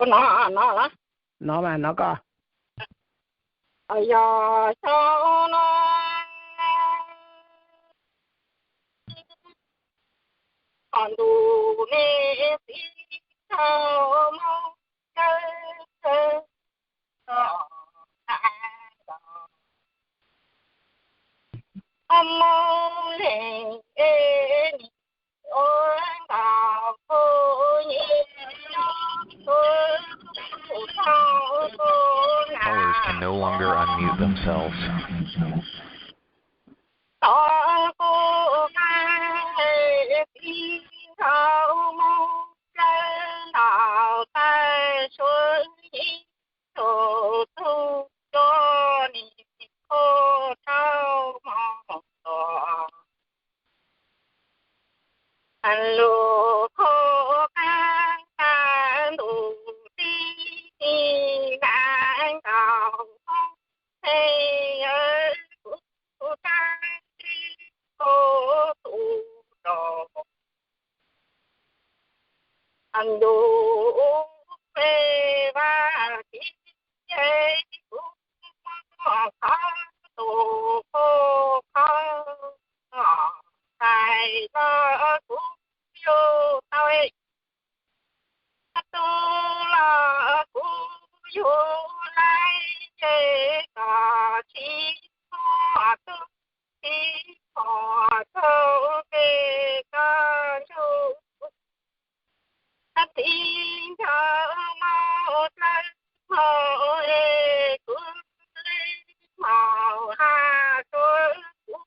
Koj hnov, hnov los? Hnov mas hnov koj. Yog xyoo no qhov ntuj me txiv tau mus dawb mus leej es ua nkaus kuv nyiam kuv tau kuv na. Callers can no longer unmute themselves. Tau kuv qab es txiv tau mus dawb ntawm taw suav yim tus tub cua nim khuj rau mos tuam. Lub khuj qab qab ntuj tib neeg nkaus hmoob, es kuv rab tib kuv tus rau ntuj ua vaj tib, es kuv muab qhov tus khuj qhov tais los kuv yug tau, tu los kuv yug lawm, ces koj tsis muaj tub tsis muaj tub, ces koj ntsug txiv nco mus dawb mus, es kuv li mus hais rau kuv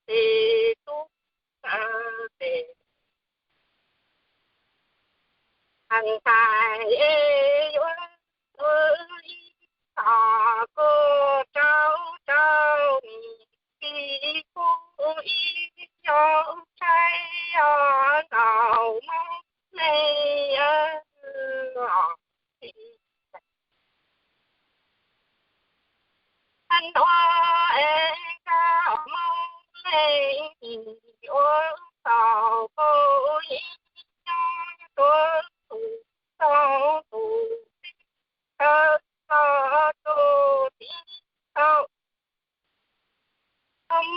tes tub tes ntxhais, es yuav ua ib tog kuj rau rau nim txiv kuv ib yog ntshai os nkaus hmoob leej os txiv. Hnub es nkaus hmoob leej ua tau kuv ib yog tuav tus tau tus txiv tau tus txiv tau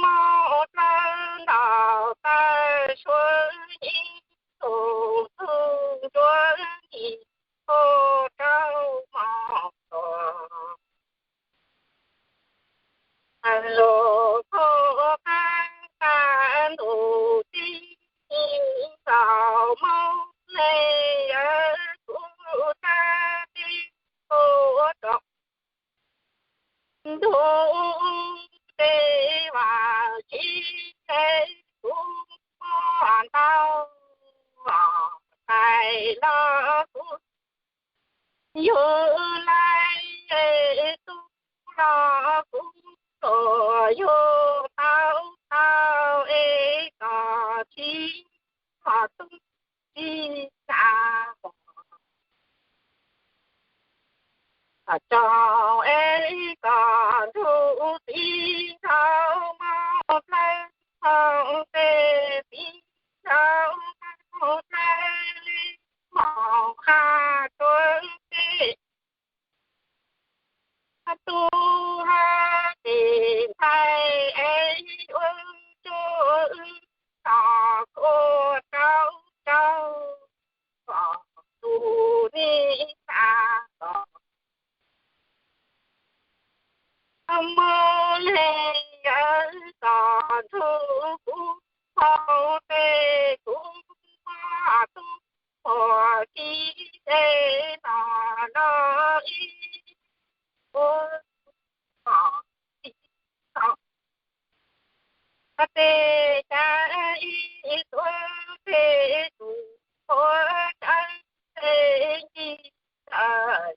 mus dawb ntawm taw suav yim tus tub cua nim khuj rau mos tuam. Lub khuj qab qab ntuj tib neeg nkaus hmoob leej os, kuv rab tib kuv rau ntuj tes vaj tsis, es kuv muab ntau tais los kuv yug lawm, es tu los kuv tuaj yug tau tau, es koj tsis muaj tub tsis muaj tais, es koj ntsug txiv nco mus dawb mus, tes txiv nco mus dawb li mus hais rau tes tub hais tes ntxhais, es ua rau wb tog kuj rau rau tus nim tas los hmoob leej os, koj ntsug kuv hau tes kuv muab tub ua txiv, es no los ib ua txiv tau tes cas ib tuav tes tus ua tawv tes ncig lawm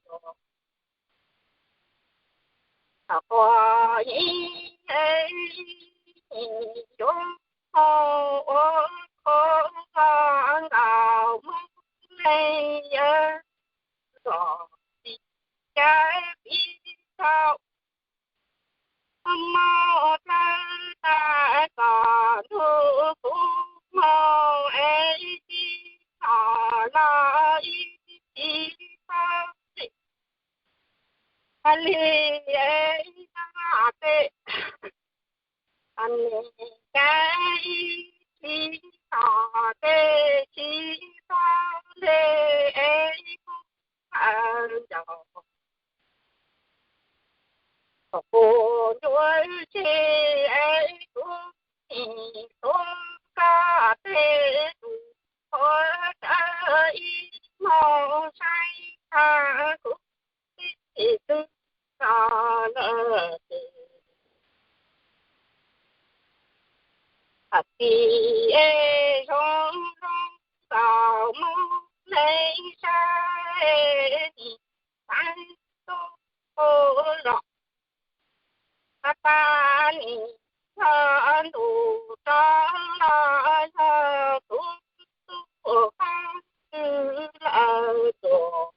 los quas yim yuav hau ua qhov los nkaus hmoob leej os, los txiv cas txiv tau mus dawb tas koj ntsug kuv mus, es txiv tau los ib txiv tau li es noj tej, nws kav ib tsis noj tej tsis txhob nte es kuv ncaus kuv ncuav tsis es kuv nim tuav koj tej lus qhuav tawv ib hmos saib tag kuv ib tug los lawm ces. Txij es zoo zoo tau mus leej sab es nim xav tuaj los, pab pab nim yog ntuj rov los yog kuv tus koj twg lawm tuaj.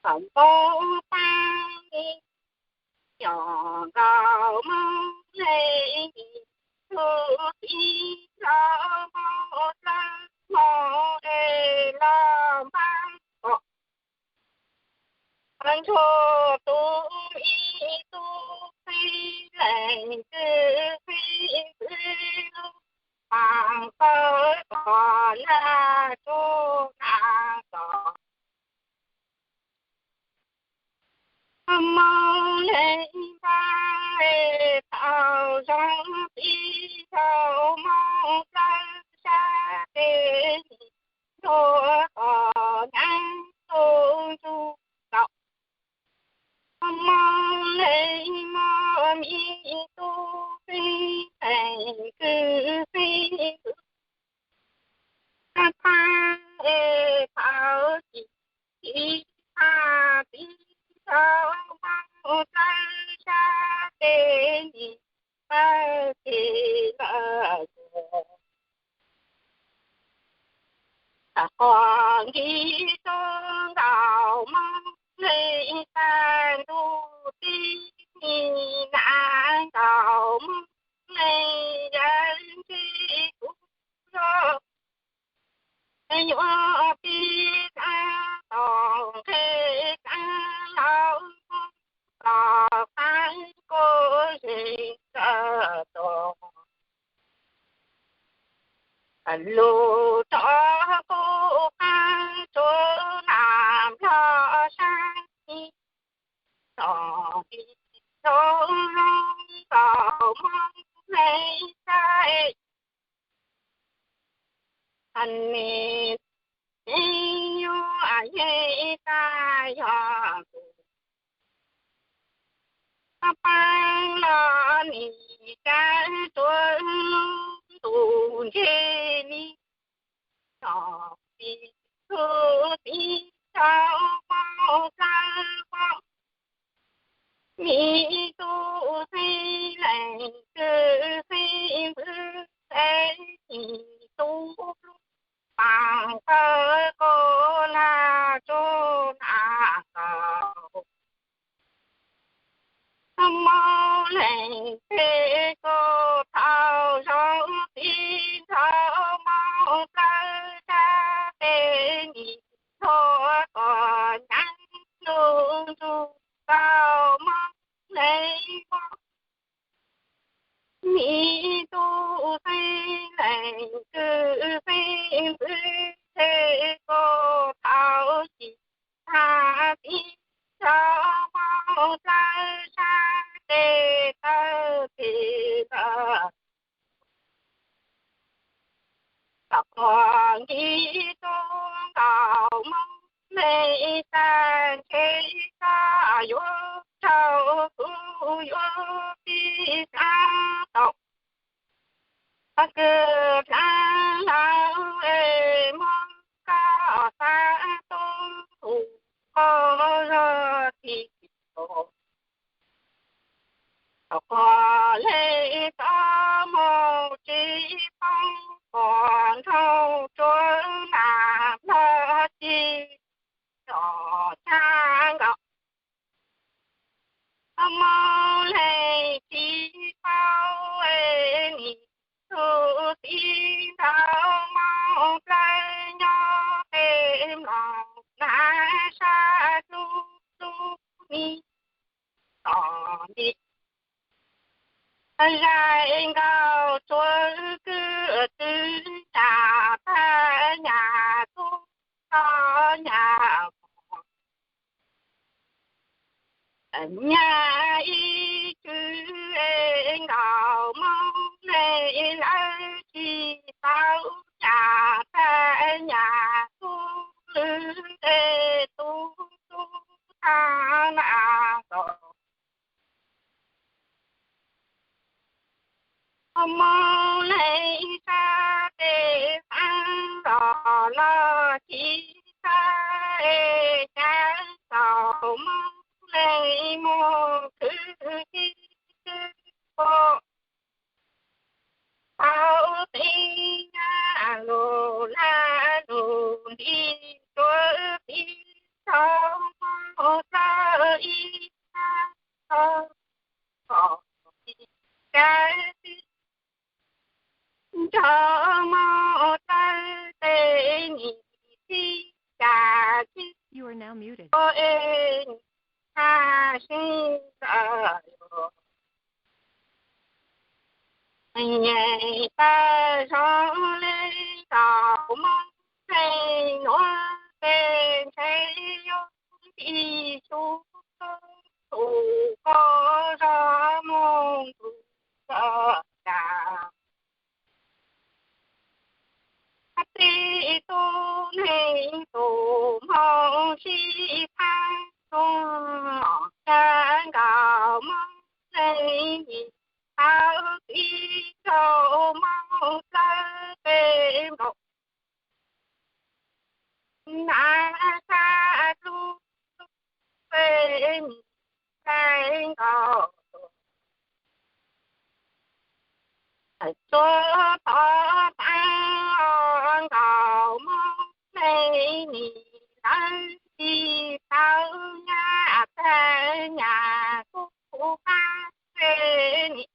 Thaum npau pab nim nyom nkaus mus leej nim, tus txiv los mus dawb hmo es los npab kom ntsuag tus ib tug txiv leej twg txiv ntxwv lub pas pawg kom nag tsuj nag kom mus leej npab es thaum zoo txiv thaum mus plawv sab tes nim ntsuag kom nag tsuj ntsuj kom mus leej mus mi tus txiv leej twg txiv ntxwv pab es thaum tsis txiv pab txiv thaum mus plawv sab tes nim pawg tes lawm yuav tag qos nkig tsuag nkaus mus leej tag ntuj tib nim nas nkaus mus leej yawg ntsib kuv zog yuav pib txav tom nqe txav laus mus tom qab kuv zeeg kawm tos lus rov kuv qab tsuas nas nplog sab ib tom ib zoo zoo nkaus mus leej saib nim yuav yeej tag yog kuv pab los nim kav tuav lub ntuj ntseg li txoj txiv txoj txiv tau pab plawv pab mi tus txiv leej twg txiv ntxwv es tus lub pas pawg kom nag tsuj nag nkaus mus leej peb kuj thaum zoo txiv thaum mus plawv sab tes nim ntsuag kom nag tsuj ntsuj tau mus leej mus mi tus txiv leej twg txiv ntxwv es kuj thaum tsis tag txiv thaum mus plawv sab tes taw tes lawm. Tom qos nkig tsuag nkaus mus leej tag ntshe koj yuav raug kuv yuav pib txav tom qab kws dlaab lawm es muab koj xav tuaj tus qub zog tsis tau. Tom qos le txoj moo tsis poob pom nraug tsuas nas nplog tsis txom Nyab ib txwm es nkaus Hmoob Leeg lawv tsis tau nyas tag nyas tub lwm es tub tub tag na nkaus. Hmoob Leeg sab tes xeeb los los tsis xav es cav nkaus Hmoob Leeg mus khwv tib tug pom tau qhib nyab lus lag lus nti tuav pib rau Hmoob Leeg ib sab tog kom tsis cav tib nrog Hmoob Leeg tej nim txij cas tsis ua es nim tag sib ntawd los nyeem tag zoo li nkaus Hmoob Leeg nuav peb ntshe yuav tsis xyuv tus koj zog mus ntu zog cas. Tib tug neeg tus hmoo sib phaab zoo cav nkaus Hmoob Leeg nim tau tib nkaus Hmoob Leeg peb nkaus na sab lub peb nim txais nkaus tsuav tov txeeb nkaus Hmoob Leeg nim lawv tsis tau nyas tag nyas kuv pab peb nim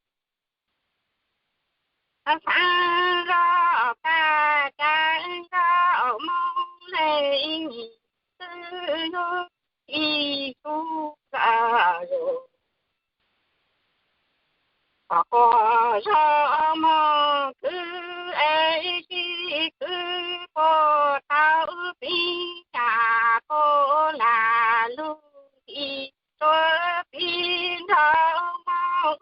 xeeb zog tag cav nkaus Hmoob Leeg nim twb yuav tsis xyuv lawm. Quas zog moog khwv es sib khwv puas tau pib nyas puas lag lug nti tuav pib nrog Hmoob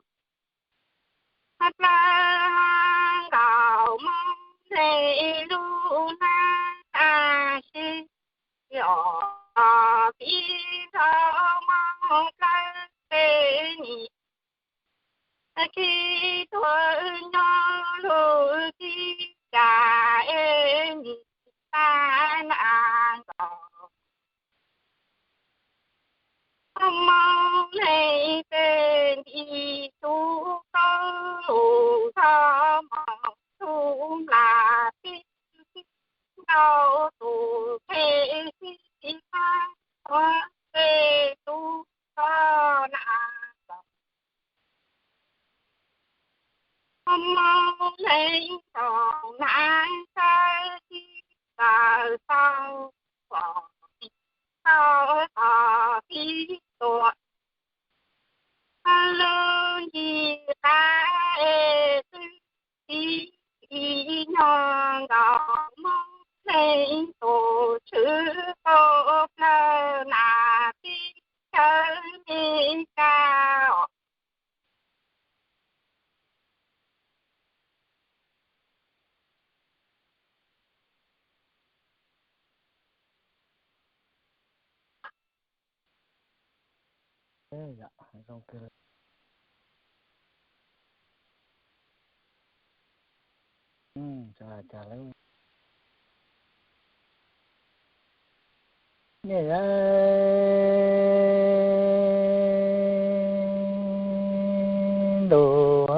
Leeg dlawb nkaus Hmoob Leeg lub nab tag sib os pib nrog Hmoob Leeg peb nim txhij tuav nyob lug txij cas es nim tag na nkaus Hmoob Leeg peb nti tug tau lug txog moog tug nplas pib nkaus tus phem sib pab tuav peb tug tog na nkaus Hmoob Leeg tau na sab sib kawm tau pom tau tog pib tuav lug nti qab es twb tib nyoog nkaus Hmoob Leeg tus tshwv tau plawg nas tib chaw Mes Kas os. Ntuj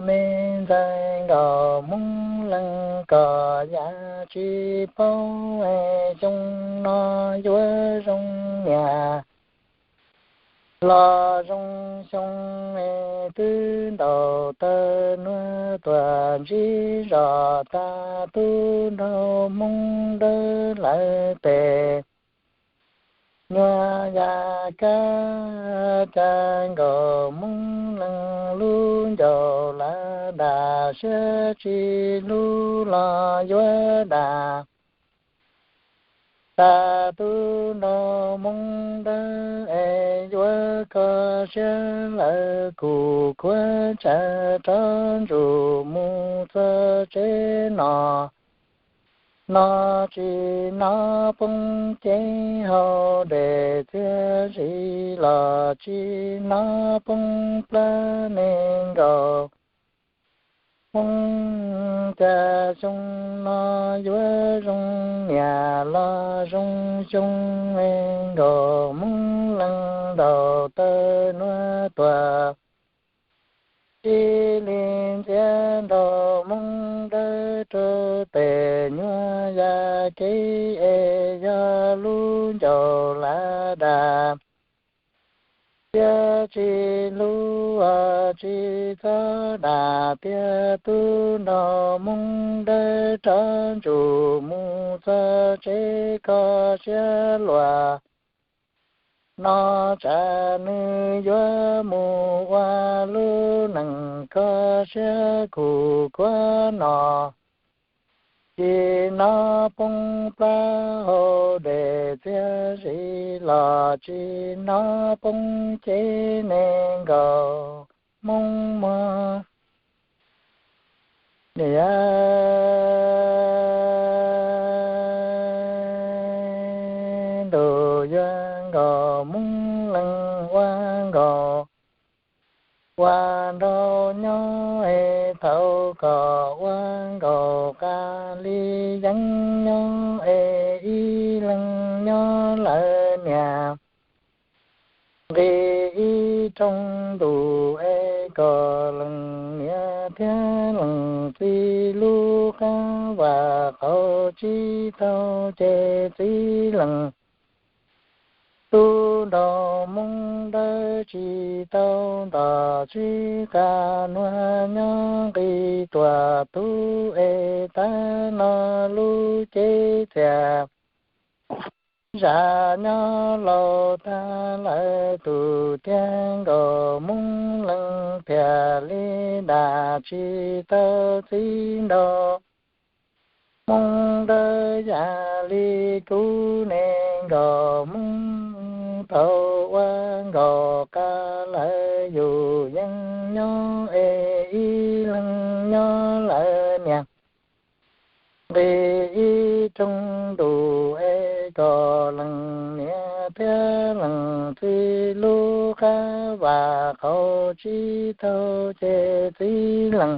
me ntxhais nkaus Hmoob Leeg koj yam tsis paub es xyoo no yuav zoo niam los zoo xyoo es twb ntaus taw nuav tuaj ntsib zog tag tub nraug Hmoob Dawb lawv tes nyuag yam kab ca nkaus Hmoob Leeg lub ncauj lawv dag siab tsis hlub los yuav dag tag tub nraug Hmoob Dawb es yuav kho siab lawv kuj khuav tsam rov ntsum mus txog tsev no. No tsis hnov poob cev hauv dej txiaj zi los tsis hnov poob plab nees nkaum Hmoob. Cas xyoo no yuav zoo niam los zoo xyoo, nees nkaum Hmoob leej ntaus taw nuav tuaj, tsis li ntxiav nraug Hmoob dawb rau tes nyuag ya kev es yog lub ncauj lav dag. Thiab tsis hlub os tsis txhob dag tiag, tub nraug Hmoob dawb rov ntsum mus txog tsev kho siab luag. No tsam nws yuav mus ua lub neej kho siab kuj khuav no. Tsis hnov poob plab hauv dej txiaj zi los tsis hnov poob cev nees nkaum Hmoob muag. Niam ntuj yuav nkaus Hmoob leej ua nkaus ua nraug nyob es thaum kom ua nkaus qas li yeeb nyob es ib leeg nyob lawm niam. Nqis ib rooj ntuj es kom leej niam thiab leej txiv lub qab vam qaum tsis tau ces txiv leej tub nraug Hmoob dawb tsis tau ntom tsis qas nuav nyob nqis tuaj tub es tab no lub cev txiaj zam nyob laus tag lawm tus tiag nkaus Hmoob leej thiaj li dag tsis tau txiv nraug Hmoob dawb yam li kuv nees nkaum Hmoob thaum ua nkaus qas lawm yus yeej nyob es ib leeg nyob lawm niam. Nqis ib rooj ntuj es kom leej niam thiab leej txiv lub qab vam qaum tsis tau ces txiv leej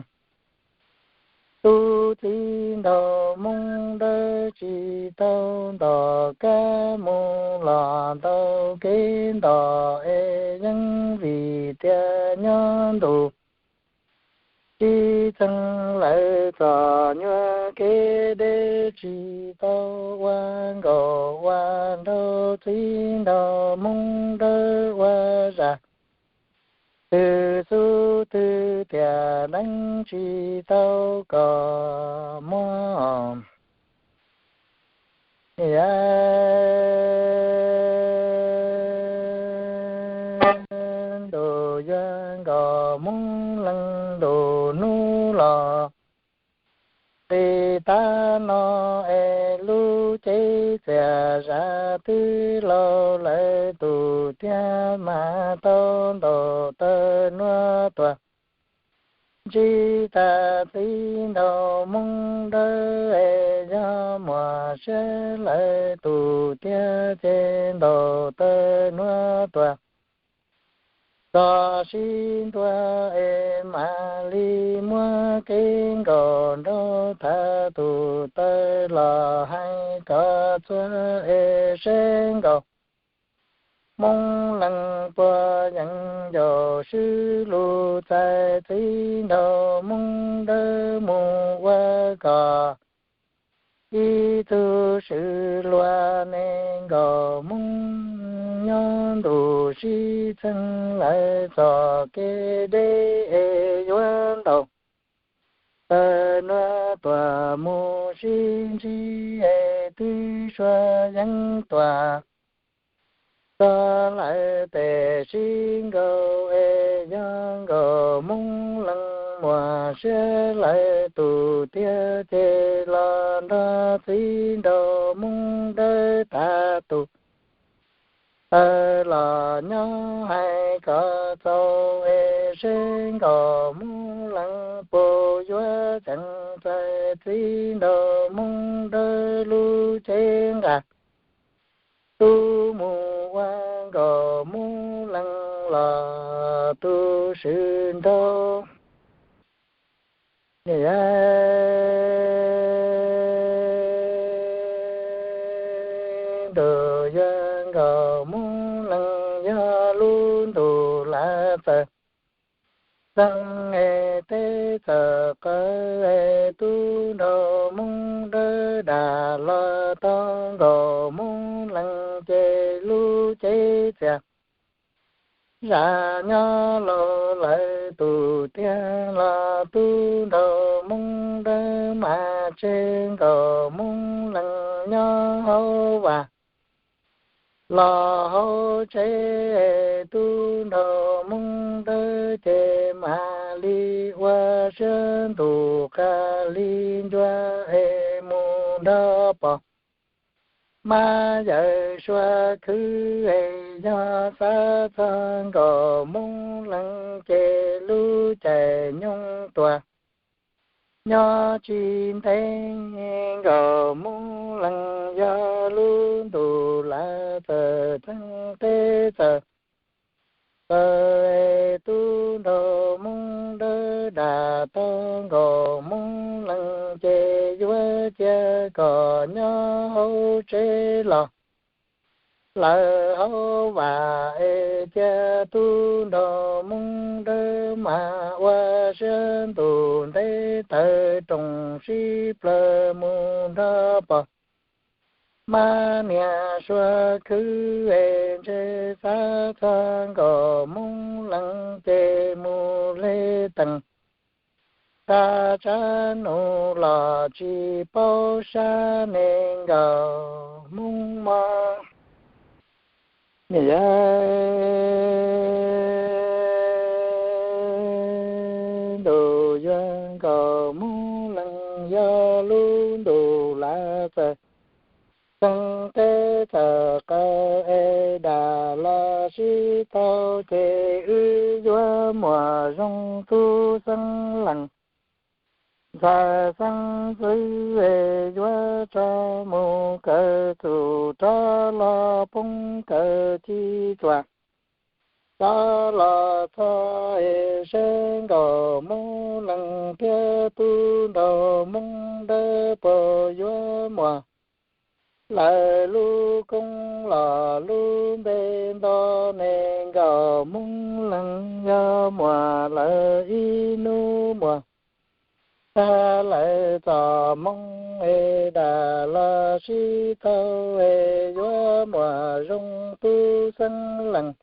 tub txiv nraug Hmoob dawb tsis tau ntom kab mus los ntau kev ntom es yeeb vim tias nyob ntuj sib txeeg lawm txom nyuag kev deb tsis tau ua nkaus ua nraug txiv nraug Hmoob dawb ua zaj twg xub twg tiam neeb tsis tau kom muab. Niam ntuj yuav nkaus Hmoob leej ntuj hnub los nqis tag no es lub cev txiaj zam twb laus lawm tus tiag mas tau ntaus taw nuav tuaj. Ntsib tag txiv nraug Hmoob dawb es yog muaj siab lawm tus tiag ces ntaus taw nuav tuaj. Txog sib ntua es mam li muab kev nkaus nraug thav tus taw los hais kom txhua es seb nkaus Hmoob leej puas yeej ncaus swb lug txais txiv nraug Hmoob dawb mus ua kom ib tug swm luag nees nkaus Hmoob nyob ntuj sib txeeg lawm txoj kev deb es yuav ntaus taw nuav tuaj mus sib ntsib es twb suav yeeb tuaj txog lawm tes sib nkaus es yog nkaus Hmoob leej muaj siab lawm tus tiag ces los nrog txiv nraug Hmoob dawb thav tus tawv los nyob hais kom txaus es seb nkauj Moob Lees puas yuav ceev txais txiv nraug Moob Dawb lub cev nqa. Tub mus ua nkauj Moob Lees los tu swm nraug. Ntuj yuav nkauj Moob Lees yog lub ntuj lam txawm xeeb es teb txawm qawv es tub nraug Moob Dawb dam los tau nkauj Moob Lees ces lub cev txias zam nyob laus lawv tus tiag los tub nraug Moob Dawb mas tseg nkauj Moob Lees nyob hauv vas los hauv tsev. Tub nraug Moob Dawb ces mam li ua siab ntuj qas li ncua es mus nrog pog Mab Yawm Suav khwv es yog xav txog nkauj Moob Lees ces lub caij nyoog tuaj nyob tsis ntev. Nkauj Moob Lees yog lub ntuj lam txawm txeeb teb txawm qawv es tub nraug Moob Dawb dam tau nkauj Moob Lees ces yuav cia kom nyob hauv tsev los lawv hauv vas es cia tub nraug Moob Dawb mas ua siab ntuj ntev tawm rooj sib plawg mus nrog pog Mab niam Suav khwv es ntshe xav txog nkauj Moob Lees ces mus le teem qab tsab nus los tsis paub sab ne nkauj Moob mog. Niam yawg, ntuj yuav nkauj Moob Lees yog lub ntuj lam txawm xeeb teb txawm qawv es dam los sib tau ces wb yuav muaj zoo tub xeeb lees ntxhais xeeb ntxwv es yuav tso mus kaw txum rov los poob kaw ci tsuas rov los txog es seb nkauj Moob Lees thiab tub nraug Moob Dawb puas yuav muaj lawv lub koob los lub npe nto ne nkauj Moob Lees yog muaj lawv ib hnub muaj tag lawv txoj hmoov es dam los sib tau es yuav muaj zoo tub xeeb lees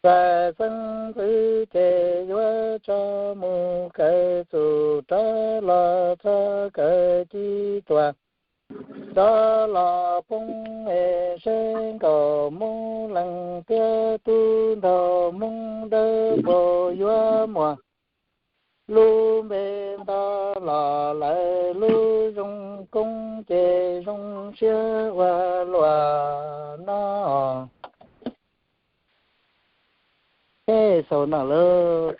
ntxhais xeeb ntxwv ces yuav tso mus kaw txum rov los txog kaw ci tuas rov los poob es seb nkauj Moob Lees thiab tub nraug Moob Dawb puas yuav muaj lub npe nto los lawv lub zoo koob ces zoo siab ua luaj no. Ej, xaus no lauj.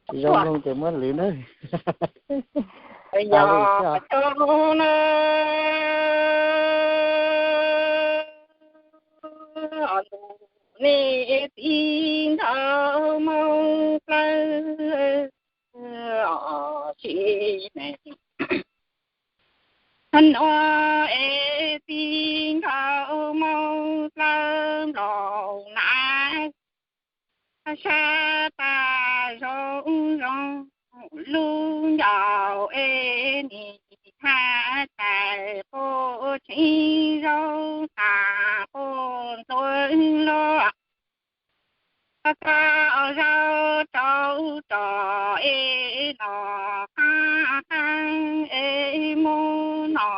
Tsis zoo mloog ces muab lwv nawb. Yog nej txiv nraug Moob Dawb os, tsis ne, hnub no es txiv nraug Moob Dawb nplaum na, sab tas zoo zoo lub ncauj es nim thaj tais quj tshee zoo tas quj ntxuav luaj. Txog zaub rau rog es los qab qeej es mus no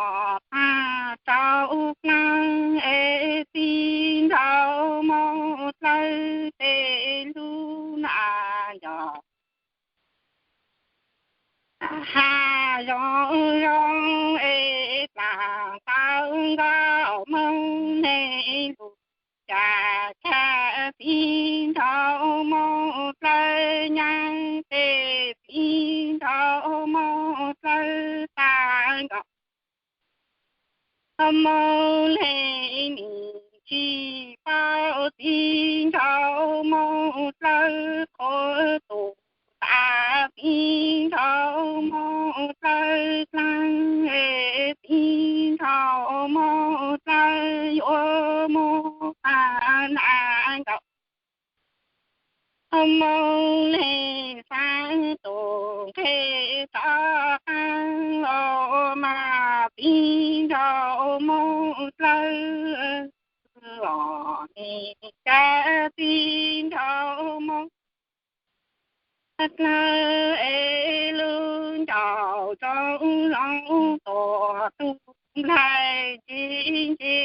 qab rau qeej es txiv nraug Moob Dawb tej lub nas nco ha zoo zoo es plam tau nkauj Moob Moog leej nim tsis paub, txiv nraug moog dlawb qhov tus tas, txiv nraug moog dlawb dlaag, txiv nraug moog dlawb yuav moog qab naj nkaus. Moog leej xaav tus nqe rov qaab los mas, txiv nraug moog dlawb los nim cas, txiv nraug moog dlawb es lug ncaus zoo zoo tuam tug nplaig ntse ntse,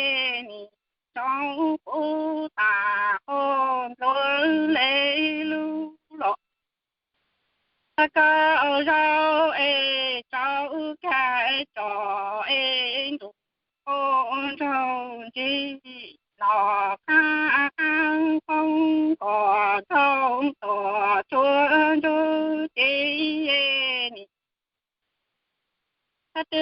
nim zoo puv tas qhov ntuag le lug los. Kauj zaub es tsaus kag tso es ntuj qhov nraug ntse, los qab qab qoob kom nraug tuam tsuag nraug ces nim twb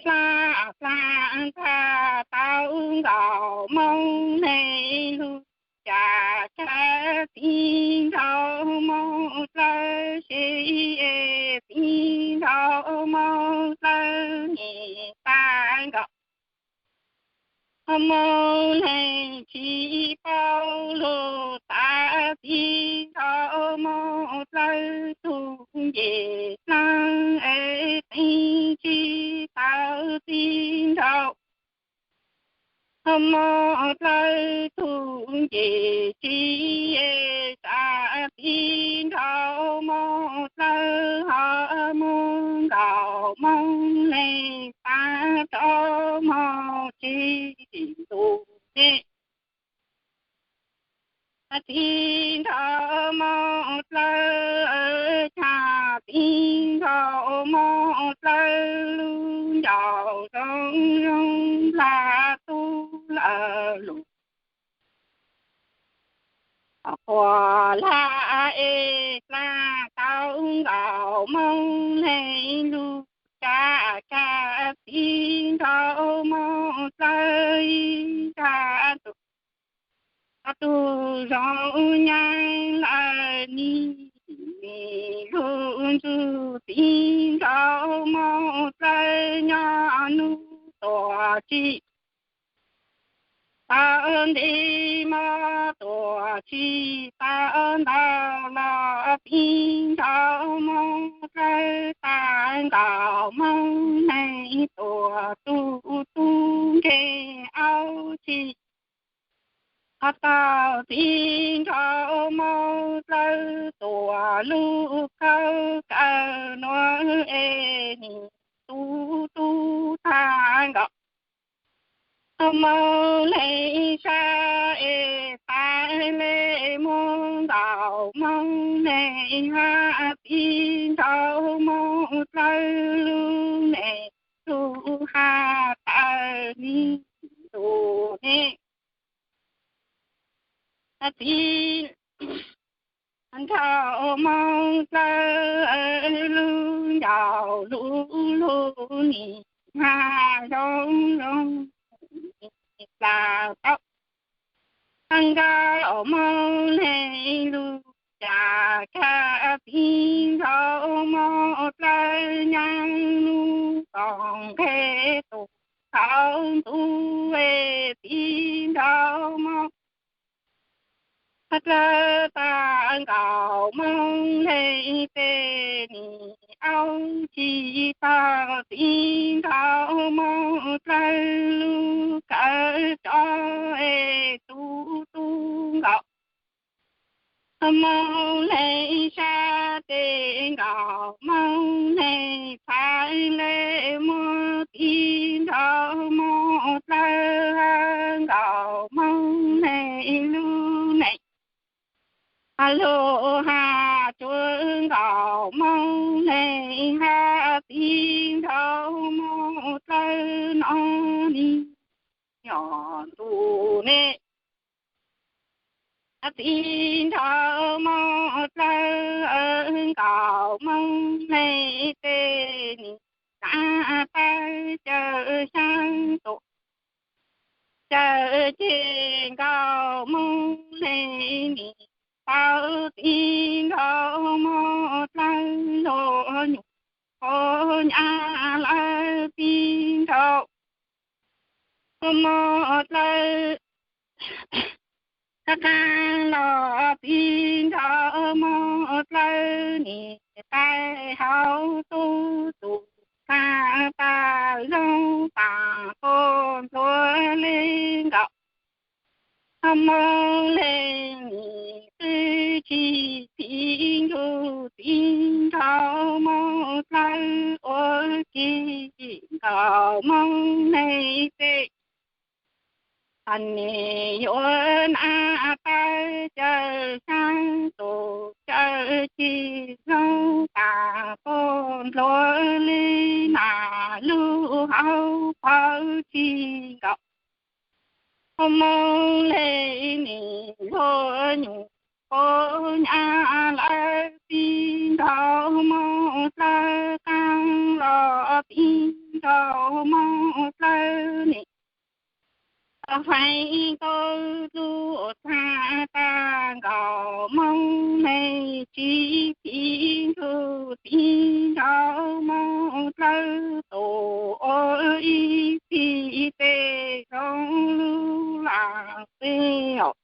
dlaa dlaa ntag tau nkaus moog neeg lug cas cas txiv nraug moog dlawb si es txiv nraug moog dlawb nim tas nkaus. Moog leej tsis paub lug tas, txiv nraug moog dlawb tug nce dlaag es teeb tsis tawm, txiv nraug moog dlawb tug nce tsis tawm, txiv nraug moog dlawb ho moog nkaus moog leej tas rov moog tsis ntuj ne. Txiv nraug moog dlawb cas txiv nraug moog dlawb lug ncaus zoo zoo nplag tub lawm lug quas laj es dlaa tau nkaus moog neeg lug cas cas txiv nraug moog dlawb ib nrag tug tug zoo nyaab lawm nim lug ntsug txiv nraug moog dlawb nyob nub tuam tsi tau ntev mog tuam tsi tau ntau los txiv nraug moog dlawb tas nkaus moog neeg tuam tug tub nkeeg auv tsi ho tau txiv nraug moog dlawb tuam lug khawb kaw nuav es nim tub tub tag nkaus moog leej sab es tas le muab ntaus moog neeg hab txiv nraug moog dlawb lug neeg lug hab tawm nim ntuj ne. Txiv nraug moog dlawb lug ncaus lug lug nim hab zoo zoo plag tau nkag los moog neeg lug cas kag txiv nraug moog dlawb nyaab lug tau nqe tug tau ntuj es txiv nraug moog dlawb tas nkaus moog neeg tes nim auv tsi tau txiv nraug moog dlawb lug kawm tso es tub tub nkaus moog neeg sab tes nkaus moog neeg txhais le muab txiv nraug moog dlawb nkaus moog neeg lug neej lug hab tsuav nkaus moog neeg hab txiv nraug moog dlawb no nim nyob ntuj ne. Txiv nraug moog dlawb nkaus moog neeg tes nim nab tawb cawm xyaa tuam cawm ceg nkaus moog le nim tau tib nrau moog dlawb luag nyuam qhuav nyab lawv tib nrau moog dlawb qab qab los tib nrau moog dlawb nim qaib hauv tub tug qab tag zoo tas quas ntxhuav le nkaus moog le nim qwb tsis tib nrug tib nrau moog dlawb ua ke nkaus moog le tej Tag nim yuav nab tawb cawm saab tus cawm ceg zoo tas quas ntxhuav le nam lug hauv paug tsis nkaus moog le nim luag nyuam qhuav nyab lawv tib nrau moog dlawb qaab los tib nrau moog dlawb nim feeb tau lug txhaj tag nkaus moog le tsis tib nrug tib nrau moog dlawb tus ua ib txhis tej zoo lug lam xwb os.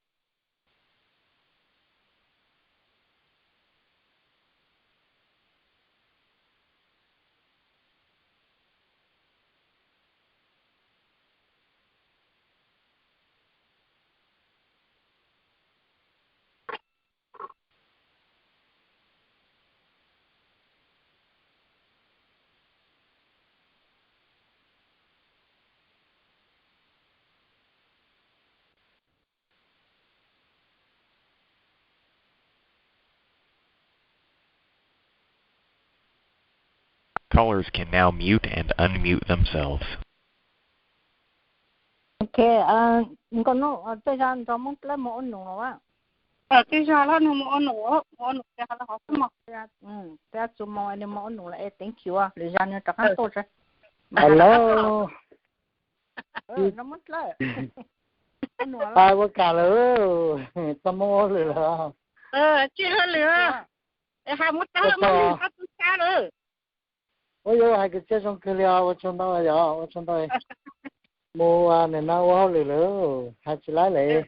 Callers can now mute and unmute themselves. Ok, nkauj nub, tej zag nrog Moob Dlawb moog ua num los a? Tej zag lab nub moog ua num, moog ua num ces hov xwb mog. Tej zag txug moog nws moog ua num lawm es teev xyuas lwm zag nws rov qaab tuaj tso. Hello. Nrog Moob Dlawb ua num, ua kam lawm, txog moog ua hauj lwm lawm. Tsis ua hauj lwm, has Moob Dlawb moog ua num txug sab lawm. Ua yuav hais kwv txhiaj zoo kawg li os, ua tsaug ntau yom, ua tsaug ntau. Mus nim no ua hauj lwm lawm, hais tsis laib lawm,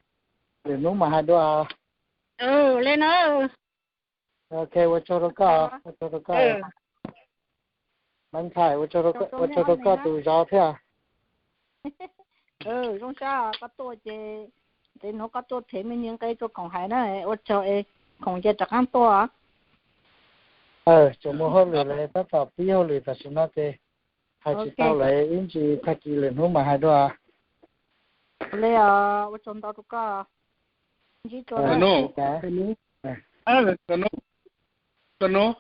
lwm hnub mam hais dua. Le na. Ok, ua tsaug rau koj, ua tsaug rau koj. Maiv Ntxhais, ua tsaug rau koj tus zov thiab. Zoo sab koj tuaj ces, tes nuav koj tuaj them me nyuam nqe rau Khoom hais na, ua tsaug es Khoom ces rov qaab tuaj. Tseem mus hauj lwm lawm, tab tom pib hauj lwm tam sim no ces hais tsis tau lawm, ib ntsis tag kis lwm hnub mam hais dua. Le os, ua tsaug ntau rau koj. Koj nub, koj nub,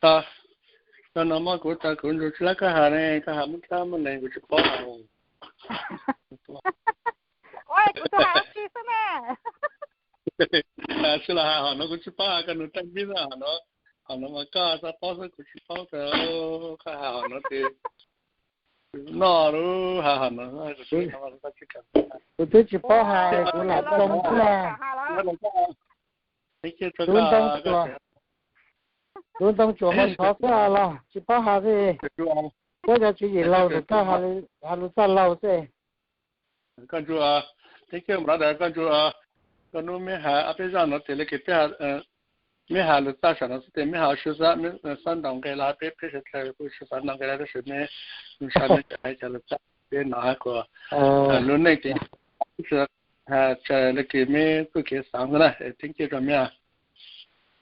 tag no mas kuv tas kuv ntsuag tsis laib koj has ne, koj has Moob Dlawb muaj neeg kuv tsis paub. Kuv tsis has tsi xwb na. Tsis los has hom no kuv tsis paub, koj nug teej npib xwb hom no, hom no mas koj xav paub xwb kuv tsis paub tas. Koj has hom no ces noj lub has hom no. Kuv twb tsis paub hais, kuv lam tsoo xwb na. Tub Ntxoov Tsuas, Tub Ntxoov Tsuas mas ntxhov xwb los tsis paub has xwb. Puab cov tswv yim laug ntawm koj has lus txaj laug xwb. Koj ntsuag, thank you brother, koj ntsuag, koj nub meb has ob peb zaj no tes le kws peb, meb has lus txaj saum no xwb tes meb has ua si xwb, meb xab ntaus nqe los peb, peb sawv dlawg kuj sawv xav ntaus nqe los tab sis meb nug sa meb tseem hais cov lus txaj peb no has kuas lub neej tes tsaws le kws meb txuj kev xaav xwb na, thank you rau meb.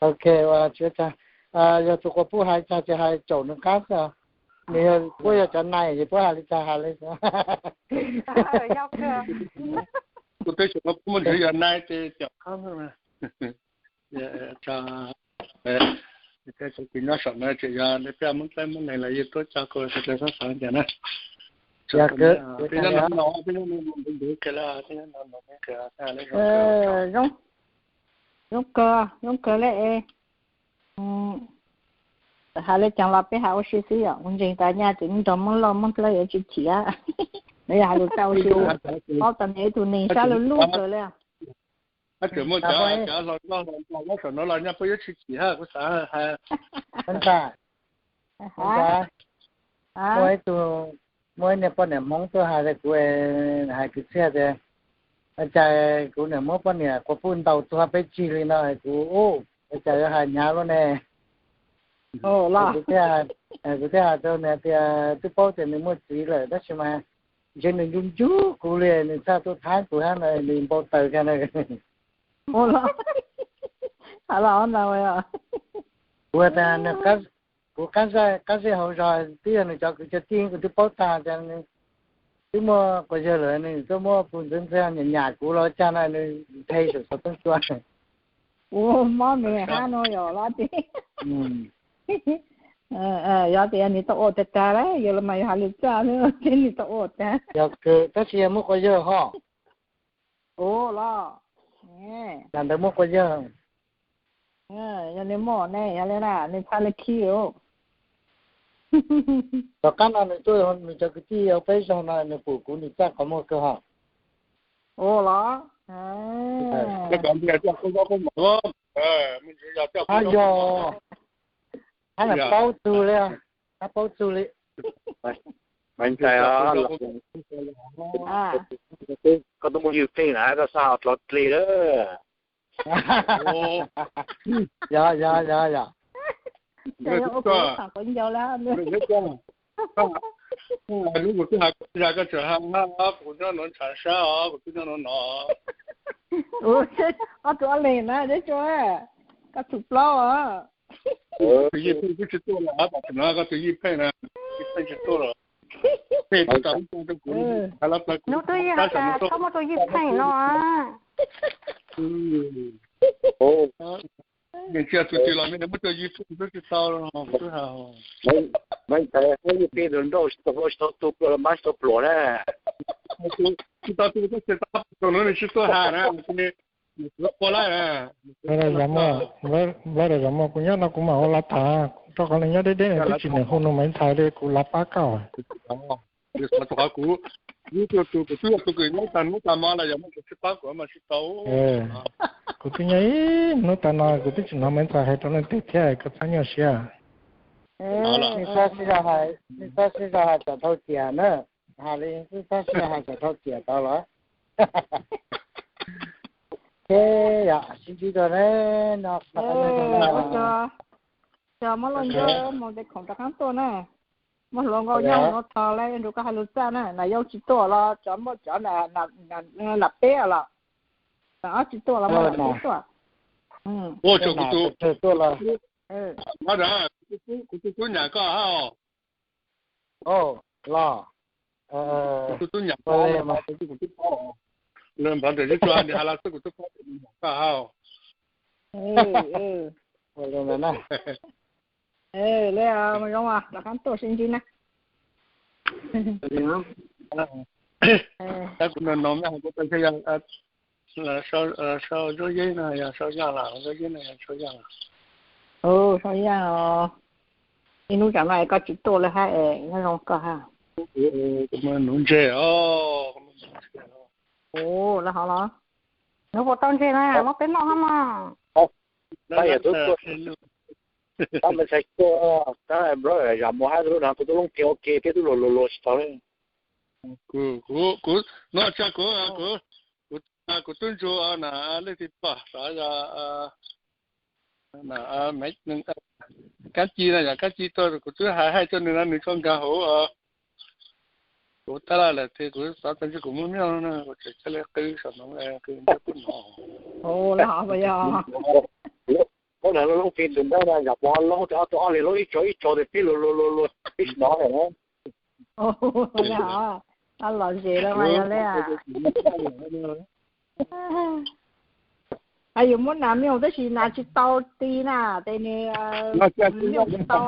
Ok, yog tsuas quas puj hais tag ces hais caum nws qab xwb. Nws yog, puab yog cov nai es puab has li cas has li. Kuv twb tsuas quas puj muaj ntsis yog nai ces caum qab xwb. Tso, kws nyob saum no tseem yog peb Moob Dlawb muaj neeg los yeej tuaj coj kuv sawv dlawg xav xav cas na. Zoo kawg, zoo kawg le. Has le caag los peb has ua si xwb yom, kuv ntseeg tas nyaj ces nrog Moob Lauj Moob Dlawb yuav tsis chim. Nws yog hais lus tau ua si, paub tau nws ib tug neeg sab lub lub kawg li. Tab sis muaj cov cov hlau loj hlau nto nyob saum no los nyob peb yuav tsis chim hab kuv xav hais. Ntag, muaj ib tug, muaj ib niag poj niam Hmoob tuaj hais rau kuv, hais kwv txhiaj tias, ua cas kuv niam muab poj niam quas puj ntaus tuag peb cig li no, kuv ua cas yuav hais hnyav luaj ne. Kuv thiaj hais rau nws tias twb paub tias nws muaj txiv lawm tab sis mas ntshe nws ncu ncu kuv li, nws txhaj tuaj thab kuv hab no, nws npau taws kag na. Kuv tias, kuv qab zej hauv zos twb yog nws cov kwv cov tij, kuv twb paub tag tias twb muaj quas yawg lawm, nws tuaj muab puj ntxwv ntxhiaj nyam nyam kuv los cas na, nws nthe saum xov tooj cua. Ua mob nws hab no yog los tias, yog tias nws tau ua tag tag lawm, yog los mas yog hais lus txaj xwb, nws tau ua tag. Yog kawg, tab sis yog muaj quas yawg ho. Ua los, lam ntawd muaj quas yawg. Yog nws muaj ne, yog li na nws txhaj li khi os. Tom qab no nws tuaj, nws cov kwv tij hauv peb zos no nws pum kuv nws txaj qhov muag kawg ho. Ua los, hab yog, hab lam paub txug li, hab paub txug li. Koj tuaj muaj ywj pheej na, koj xav hlov dlig lawm. Yog yog yog yog. Lub kuv twb hais koj tsis hais, koj tseem hais hab, kuv nyob nuav ntshav sab os, kuv twb nyob nuav no. Ob tug ob leeg na, koj txhum plaub os. Tus ywj pheej twb tsis tuaj lawm, tam sim no koj tus ywj pheej na, ywj pheej tsis tuaj lawm. Pheej tau ib tug rau kuv, hais lab plawv kuv, hnub twb ywj hais tias txhob muab tus ywj pheej no. Nws tsis yog tus twg los nws muab tus ywj pheej twb tsis tau, twb hais. Maiv Ntxhais, ywj pheej tus nrauj tsis tau, tsis tau tu pluas los mab tsis tau pluas na. Tsis tau tu tab sis tau tus no nws tsis tuaj hais na, nws ua lawm na. Npawg Zam Muaj, kuv nyob no kuv mam ua lav tham, rau qhov nws nyob deb deb nws twb tsis niam hu nws Maiv Ntxhais li, kuv lav pab koj. Qhov kuv, kuv twb yog tus kws nyob tag hnub tag hmo los yog muaj tus tsis pab kuv mas tsis tau. Kuv twb nyob ib hnub tag no kuv twb tsis hnov Maiv Ntxhais hais rau leej twg thiab, koj txhob nyuaj siab. Nws txhob sib zog hais, nws txhob sib zog hais tsam dhau ciam na. Hais li twb txhob sib zog hais tsam dhau ciam tau los. Ces yog sib ntsib dua na, no. Cov muab loj ntseg mus tes khoom rov qab tuaj na. Muab hluas nkauj nyob hauv no tho lawm, nrug koj hais lus txaj na, Nam Yauj tsis tuaj los cov muaj cov Nam Peb los, Nam Ob tsis tuaj los muaj Nam Peb tuaj. Tuaj los, kuv tus tub nyam koj hab. Los, kuv tus tub nyam koj, kuv twb paub. Lawv npawg ntawm Zeb Tsuag nws hais los xwb kuv twb paub koj hab. Li zoo, rov qab tuaj sib ntsib na. Tab kuv no no, sau Zuag Yeeb no yog sau Yaaj los, Zuag Yeeb no yog sau Yaaj los? Sau Yaaj os. Ib hnub tsam no es koj tsis tuaj lawm hab es nyob zoo koj hab. Kuv muaj nuv ntseg os. Ua lawv hov los? Nuv puas tau ntseg na, muab peb noj hab mas. Tab yog tub tuaj, tab Maiv Ntxhais tuaj, tab Zam Muaj hab lub no kuv tub loob pheej ua ke thiab tub luag luag luag tsis tau li. Kuv, kuv, kuv, no tsa kuv, kuv, kuv tub ntsuag na, leej twg pom xyov yog Kab Ci no, yog Kab Ci tuaj kuv twb hais hais rau nws no nws tso nkag hauv kuv tab laj lawm tias kuv xav tau ntshe kuv muaj myob no kuv tseem coj li qw saum no qw ntshe kuv hnov. Lawv hov yog. Lub no lub loob pheej tus nrab no yog pov loob, ob tug ob leeg loob ib tso ib tso tes peb luag luag luag luag peb tsis hnov lawm. Los zem lawm mas yog li. Yus muab nas myooj tab sis nas tsis tau ti na, tes nws myooj tsis tau.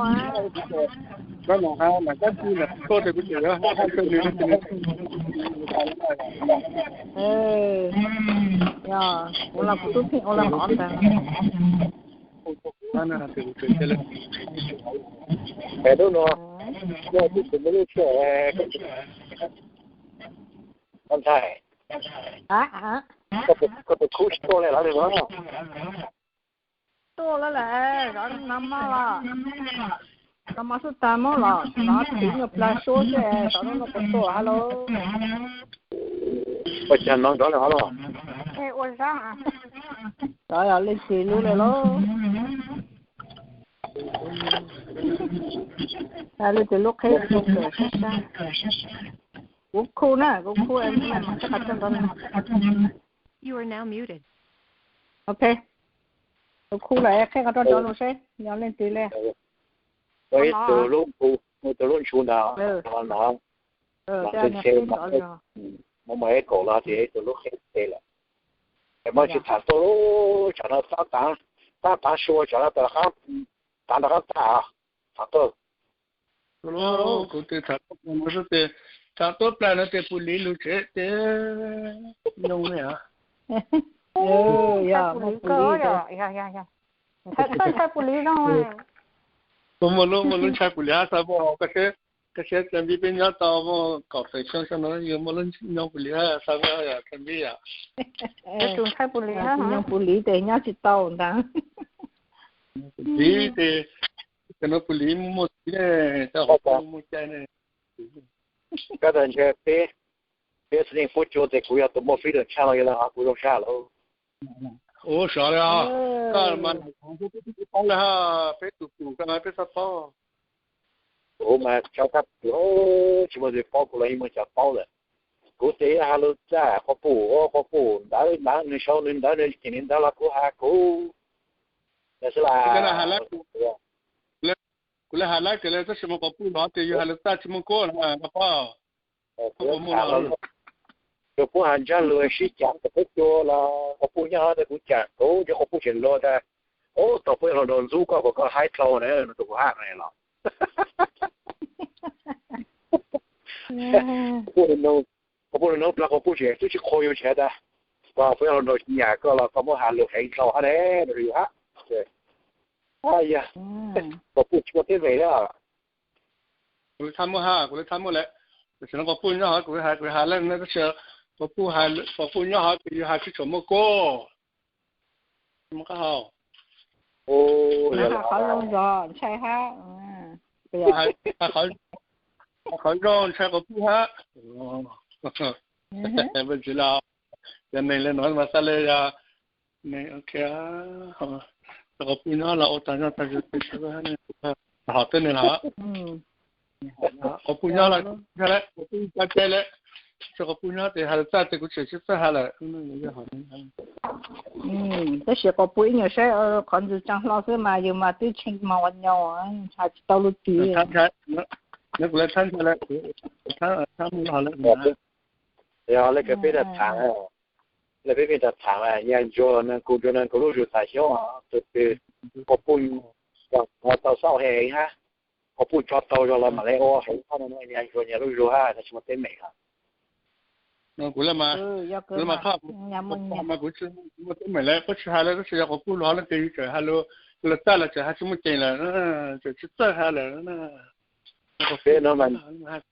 Yog kuv los kuv tub pheej ua lawm hov ntag. Lub no, lub no twb tsis muaj lub tsheb. Ntshai, koj tus khub tsis tuaj li los li no? Tuaj lawm las, zov no mog los, zov mov xub tas mog los, nov tiv nyuag plag suab xwb, zov no puas tuaj ha lauj? Ua cas no zov li hov los? Zov yog leej twg lub li lauj? Leej twg lub qheb sab sab. Kuv khu na, kuv khu, qheb qhov rooj rau. Ok, kuv khu lawm, qheb qhov rooj rau los seb yog leej twg li. Ib tug lub khu, ib tug lub ntshu ntawd, no, no, muaj ib kaum los tias ib tug lub qheb tes lawm. Es muab tsis tham tuaj, tsam no tab tav sua tsam no tas qab, tav nrog qab tag, tham tuaj. Kuv tes tham tuaj, tham tuaj plag no tes pus liv lug tsev tes nyoo li. Ntshai pus liv zoo. Kuv muaj lub, muaj lub ntshai pus liv hab xav muaj, koj saib, koj saib txawm npib peb nyob tau muaj kaum tawm xyoo no yus muaj lub nyoo pus liv hab xav muaj yom, txawm npib yom. Ntshai pus liv, nyoo pus liv tes nyob tsis tau ntag. Pus liv tes, cov no pus liv muaj txiv ne, cov qhov muaj cai ne. Koj tas ntshe peb, peb xwb neej puab cua tes kuv yog tus muaj freedom tshaj los yog los kuv zoo tshaj lawm. Ua sov li os, koj mas peb tsis paub li hab, peb tus tus koj mas peb txhob paub. Kuv mas tso kab tsis muaj tus paub, kuv los yeej muaj cov paub lawm. Kuv tes has lug txaj quas puj, quas puj ntawv ntawv, nws sau nws ntawv, nws cem nws ntawv los kuv has kuv. Xwb las, kuv le has lab kws le tab sis mas quas puj los tes yus has lug txaj tsis muaj kuab na, koj paub. Tus puab has ntsab lug sib cam kom puab cua los quas puj nyob hov tas kuv cam kuv, ntshe quas puj tseem luag tas, ub, thaum puab yuav hluas nraug ntxub koj kom koj haib dlhau na, nws tus kuv haj los. Quas puj nug, quas puj nug plag quas puj tseem twb tsis qhua yus tsev tas, puab yuav hluas nraug nyam koj los koj muab has lug heev dlhau hab ne, nws yus hab. Yog, quas puj tsis muaj teeb meem li. Kuv le txhaj muaj hab, kuv le txhaj muaj lawm. Tam sim no quas puj nyob hov kuv has, kuv has lawm, tab sis quas puj, quas puj nyob hov kuv yus has tsis tshua muaj kuab. Qhov zoo zog ntshai hab. Qhov zoo ntshai quas puj hab. Tsis li, yog neeg li no mas xav li yog neeg, ok, quas puj nyob los ua tag nyob tag, hom teb neeg los quas puj nyob los ntshai lawm, quas puj tso cai lawm. Tsis quas puj nyob tes has lug txaj tes kuv tseem sib txawj has lawm. Tab sis quas puj ib nyuag saib qhov ntxwg tsaa hlo xwb mas yus mas twb tshee mas ua nyaus, has tsis tau lub tis. Kuv le txhab ntshai lawm, txhab mus hov lawm. Yog le kws peb tham, le peb pheej tham tham, yog ntsuag los neeg kuv, ntsuag neeg kuv lub zug txhaj xyoob, tus twg quas puj tau xauj heev hab, quas puj tso tau zog los mam le ua heev, yog ntsuag nyias lub zug hab tsis muaj teeb meem. Kuv le mas, kuv le mas, kuv tsis muaj teeb meem lawm, puab tsis has lawm, tab sis yog quas puj lug hov no tes yus tseem has lug, lug txaj los tseem has tsis muaj ceem lawm, tseem tsis txawj has lawm. Peb no mas,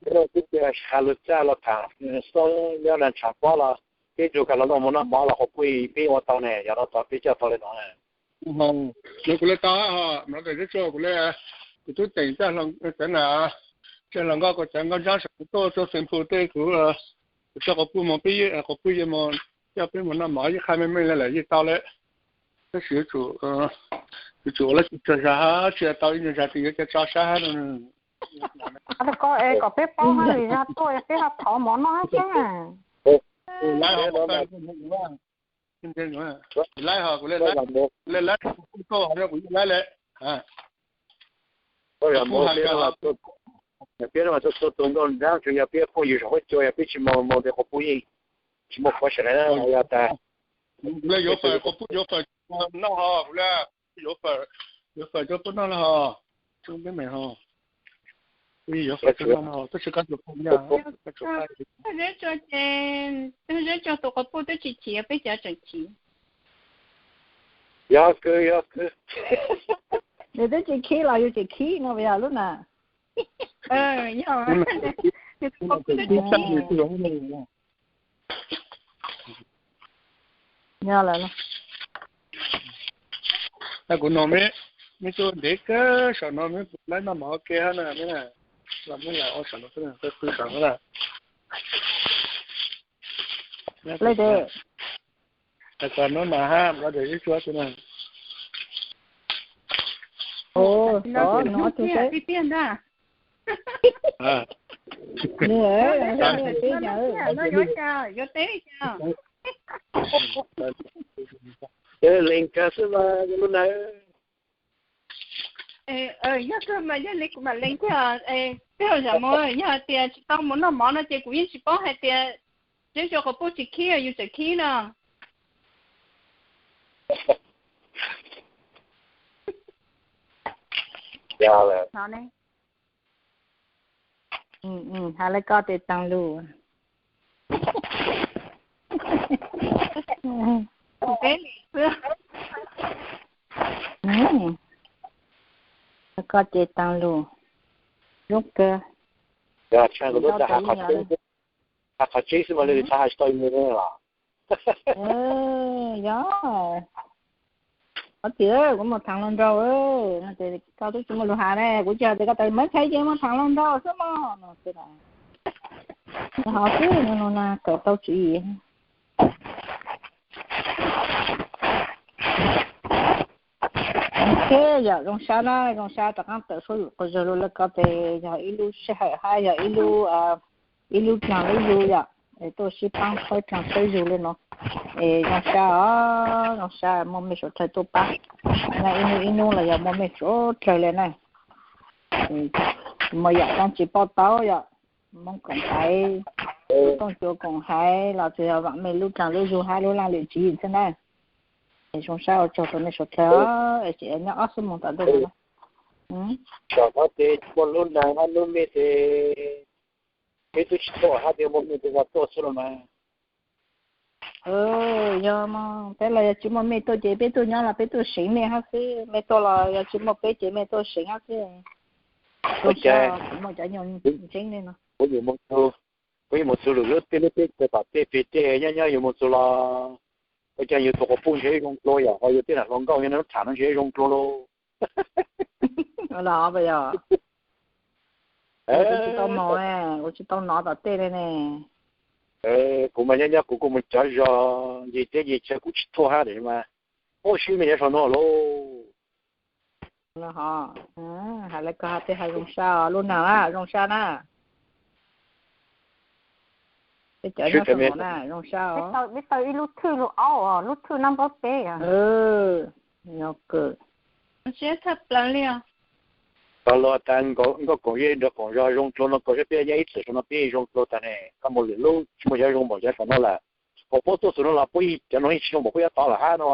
peb twb has lug txaj los tham, xoob nyob na tshav pob los peb tug kag los noj mov noj mov los quas puj peb ua tau ne, yog no tod peb coj tau li no. Nws kuv le tau hab, no tes teb tsuas kuv le, kuv tub teem cov na, cov hluas nkauj kuv cov nkauj ntsab saum kuv tuaj rua xeem phu tej kuv, kuv tso quas puj moog, peb quas puj yeej moog coj peb moog noj mov yeej qha meej meej le lawm yeej tau le. Tab sis yuav tsum, yuav tsum ua lab tsi tsawg zag hab tsi tau ib nyuag zag tes yuav ca tso sab hab no. Koj es kom peb paub hab vim yog tuaj peb ho thov mov noj hab xwb. Laib ho, kuv le, le laib, kuv le laib le. Peb no mas txhua tug nkauj nraug tsuas yog peb phooj ywg saum huab cua, yog peb tsis moog moog tes quas puj yeej tsis muaj qhuav sawv daws yog tas. Kuv le yuav fawm, quas puj yuav fawm noj hos, kuv le yuav fawm, yuav fawm rau puab noj le hos, tsis muaj teeb meem hos. Kuv yeej yuav fawm rau noj no, tab sis koj tsuas phooj ywg, koj tsuas, zeb tsuag tus quas puj twb tsis chim, peb cov tseem chim. Yog kws, yog kws. Nws twb tsis khib los yus tseem khib no puas yog lub na? Yog, nws quas puj twb tsis chim. Nyob lawm. Kuv no me, me tuaj ntev kawg saum no me, kuv laib noj mov ua ke hab na me na. Los me lam ua saum no xwb, qw saum no na. Lej de. Tais kom no mas hab, los de ib tsuab xwb na. Ov, no tus seb. Nws, yuav teb li cas? Lees kawg xwb mas lub na. Yog kawg mas yog li kuv mam lees kawg. Tej zaum yog hais tias tsis tau mus noj mov no ces kuv yeej tsis paub hais tias zeb zog quas puj tsis khib yus tseem khib no. Has le koj tes taag lug. Koj tes taag lug. Lub kawg. Has qhov tseeb xwb mas lwm txhab has tsis tau ib mus los. Yog, ob txiv, kuv mus thaam hluas nraug. Koj twb tsis muaj lus has ne, kuv tsis has tias koj tas mab khaiv ces mus thaam hluas nraug xwb mog no. Ho xwb no no na kawm tau tswv yim. Ok, yog zoo sab na, zoo sab rov qaab tawm suab yum quas zog lug lawv ko tes yog ib lub sij hawm hab yog ib lub, ib lub dlaag lub zug yom, es tuaj sib paab txhawb dlaag txhawb zug li no. Es zoo sab os, zoo sab muaj mej suav dlawg tuaj paab. Ib nub ib nub los yog muaj mej suav dlawg li na. Muaj yam dlaab tsi paub tau yom, Moob koom haiv, Tooj Cuas koom haiv los tsuas yog vaam mej lub dlaag lub zug hab lub laaj lwm tswv yim xwb na. Es zoo sab ua tsaug rua mej suav dlawg, es nyob ob xuab moos tom ntej no. Tam no ces muaj lub neeg hab lub mej ces peb twb tsis tuaj hab, muaj mej tes ho tuaj xwb los mas. Yog mog, peb los yog tsis muaj mej tuaj ces peb tuaj nyob los peb tuaj seev mej hab xwb, mej tuaj los yog tsis muaj peb ces mej tuaj seev hab xwb. Muaj cov nyuag ntseeb li no. Kuv yeej mus txug lwm lub teb lub teb chaws tom tej peg tej nyob nyob yus mus txug los ua caag yus tus quas puj ntshe zoo dlua yom, ho yus tej nam hluas nkauj nyob nub tham no ntshe zoo dlua lauj. Los yog kuv tsis tau moog, kuv tsis tau nov tom tej li ne. Kuv mas nyob nyob kuv kuj mus cov zog ncig teb ncig chaw kuv tsis thuaj hab mas. Ub, sib me nyob saum no lauj. Hais li koj has tej has zoo sab os, lub neeg na zoo sab na. Peb cov nyob saum no na zoo sab os. Peb tau ib lub thwj lub aub, lub thwj nab npab peb. Yog kawg. Tog lug tas nkauj koom zej nrog koom zog zoo dlua no, koom zej peb nyob ib txwm saum no peb zoo dlua tag ne, koj mus lwm lub tsis muaj cov zoo npaum cov saum no lawm. Kuas puab tuaj txug no los puab cov no yeej tsis zoo npaum puab yuav tau lawm hab no.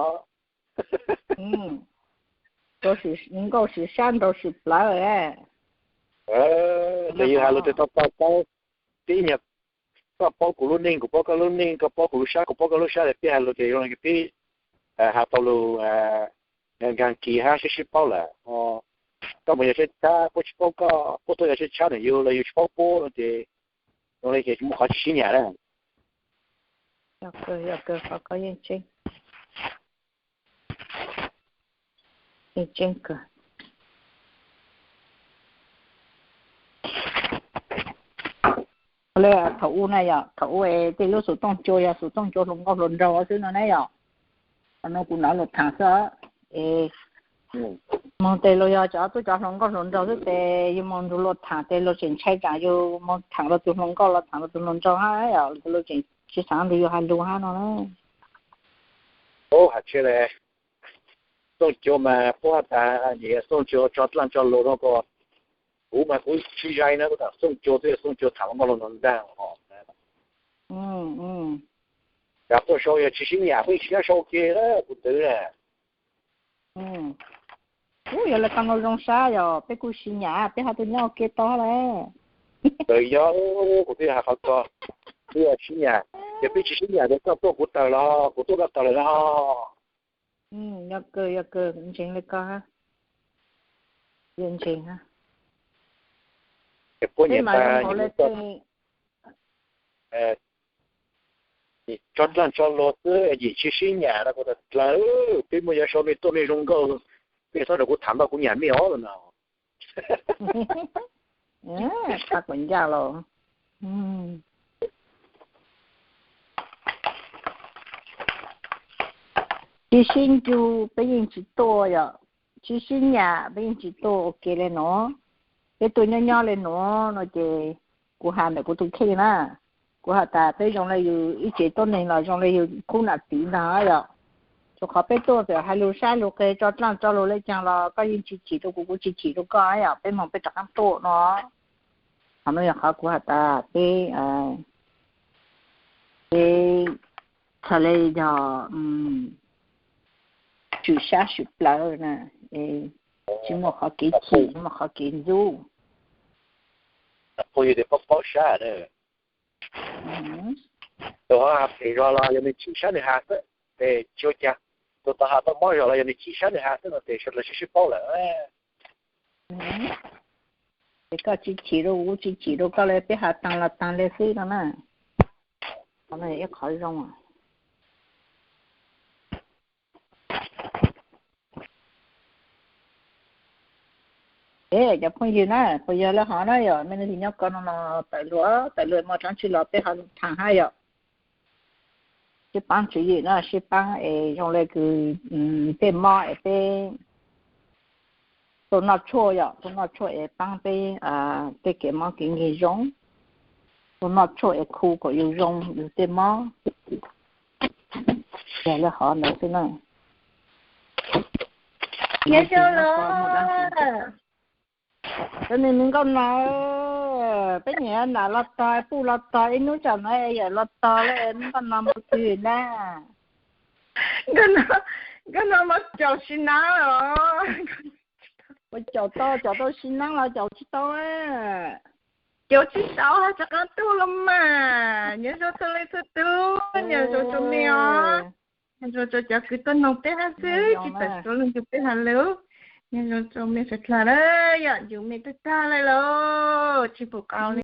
Nkauj sim sab nraug sim plawv. Ces yus has lug tes tau tau paub, tib nyuag koj paub kuv lub neej kuv paub koj lub neej, koj paub kuv lub sab kuv paub koj lub sab, peb has lug tes zoo peb has tau lug nkaag kis hab sib sib paub lawm. Koj mus yog tshab tshab puab tsis paub koj, puab tuaj yog tshab tshab nws yug los yus tsis paub puab no ces zoo li ces tsis muaj qhov tsis sib nyam na. Yog kawg, yog kawg, qhov ko yeej tseeb, yeej tseeb kawg. Thaum ub na yom, thaum ub es tej lub xum tooj cua yog xum tooj cua hluas nkauj hluas nraug xwb no na yom. Qhov no kuv nov luag tham xwb es moog tes luag yog cov tub cov hluas nkauj hluas nraug xwb tes yus moog nrug luag tham tes luag tseem ntshai tsam yus moog tham luag tus hluas nkauj los tham luag tus hluas nraug hab yom, luag tseem tsis xaav nrug yus has lug hab no na. Ub, has tsi le, xooj cua mas puab has tas xooj cua tso dlaaj tso lug no ko, kuv mas kuv tsis zais na, kuv tas xooj cua twb yog xooj cua tham hluas nkauj hluas nraug ntag. Yog tuaj sau yog tsis sib nyam puab yeej tsis nyob sau ke kuv twv na. Ub, yog le koj nug zoo sab yog peb kuj sib nyam peb ho tuaj nyob ua ke tau lawm. Txawm yog kuv twb has qhov ko, twb yog sib nyam, yog peb tsis sib nyam ces koj tuaj kuv tawm los kuv tuaj koj tawm lawm no. Yog kawg, yog kawg, ntseeg li koj, ntseeg. Puab nyiam tas Tso dlaag tso luag xwb, yim tsi sib nyam no kuv tas dlaag, peb muaj yog sau mej tuaj mej zoo nkauj, mej txhob rau kuv tham ntau kuv nyam mej os no. Qha kuv ncaj los, tsi sib ncu peb yeej tsi tuaj yom, tsi sib nyam peb yeej tsi tuaj ua ke le nuav. Peb tuaj nyob nyob le nuav no ces kuv has ntawm kuv tus kheej na, kuv has tas peb zoo le yus ib tsev tuab neeg los zoo le yus khub nam txiv ntag yom. Rua qhov peb tuaj txawm hais lug sab lug qe tso dlaag tso luag le caag los koj yeej tsi chim rau kuv, kuv tsi chim rau koj yom, peb moog peb rov qaab tuaj no. Qhov nuav yog qhov kuv has tas peb, peb txhad le yog swm sab swm plawv na, tsi muaj qhov kev chim, tsi muaj qhov kev ntxub. Phooj ywg paub paub sab, tus ho has phem zog los yog nws chim sab nws has xwb, tes tsi ua cas. Tus tau has tau mob zog los yog nws chim sab nws has xwb no tes sawv daws sib sib paub lawm. Ces koj tsi chim rau kuv, kuv tsi chim rau koj le, peb has taag los taag le xwb no na. Qhov no yog ib qhov zoo. Es cov phooj ywg na, puas yog le hov na yom, mej leej twg nyob ko no los tawm lug, tawm lug mog, tsaam tsi los peb ho thaam hab yom. Sib paab tswv yim na, sib paab es zoo le kws tej mob es peb tuaj noj tshuaj yom, tuaj noj tshuaj es paab peb tej kev mob kev nkeeg zoo, tuaj noj tshuaj es khu kom yus zoo yus tej mob. Yog le hov ntawd xwb na. Nyob zoo los, cov niag me nkauj no, peb nyiam nam los tog, puj los tog, ib hnub tsam no yawm los tog le, me nkauj no mus twg na? Nkauj no mas caum sib nab os. Ua caum tau, caum tau sib nab los caum tsis tau. Caum tsis tau hab rov qaab tuaj los mas. Nyob zoo txhua leej txhua tug, nyob zoo rua mej os. Nyob zoo rua cov kws tuaj noog peb hab xwb, tsis tawm suav lug ncu peb has lug. Nyob zoo rua mej sawv dlawg na, yog ncu mej tag tag le lauj, tsis pum qau le.